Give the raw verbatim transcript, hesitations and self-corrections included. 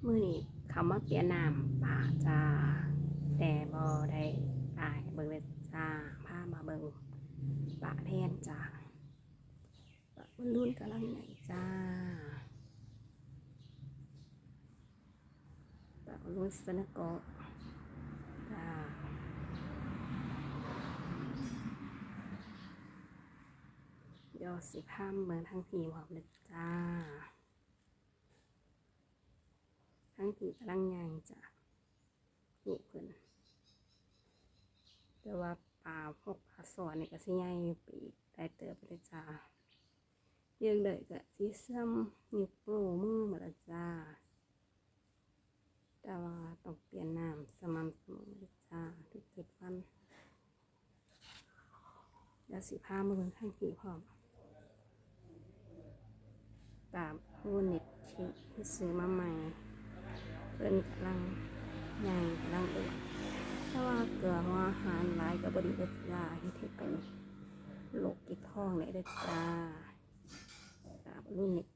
มื้อนี้เขามาเปลี่ยนน้ำปลาจ้า แต่บ่ได้ปลาให้เบิ่งเลยจ้า พามาเบิ่งปลาแทนจ้า ปลาบอลลูนกำลังใหญ่จ้า ปลาบอลลูนสนโกะจ้า เดี๋ยวสิพามาเบิ่งทางพี้พร้อมเลยจ้า ทั้งที่กำลังย่างจ้ะลูกเพิ่น แต่ว่าปลาพวกปลาสอนนี่ก็สิใหญ่ไปอีกหลายเติบเลยจ้า เลี้ยงได้ก็สิซ้ำนิ้วโป้งมือหมดละจ้า แต่ว่าต้องเปลี่ยนน้ำสม่ำเสมอเลยจ้า ทุกเจ็ดวัน เดี๋ยวสิพามาเบิ่งทางพี้พร้อม ตามผู้เน็ตที่ซื้อมาใหม่ เพิ่นกำลังใหญ่กำลังอ้วน แต่ว่าเกลือหัวอาหารหลายก็บ่ดีเด้อจ้า เฮ็ดให้เป็นโรคเก็บท้องได้เด้อจ้า ตามรุ่นเน็ต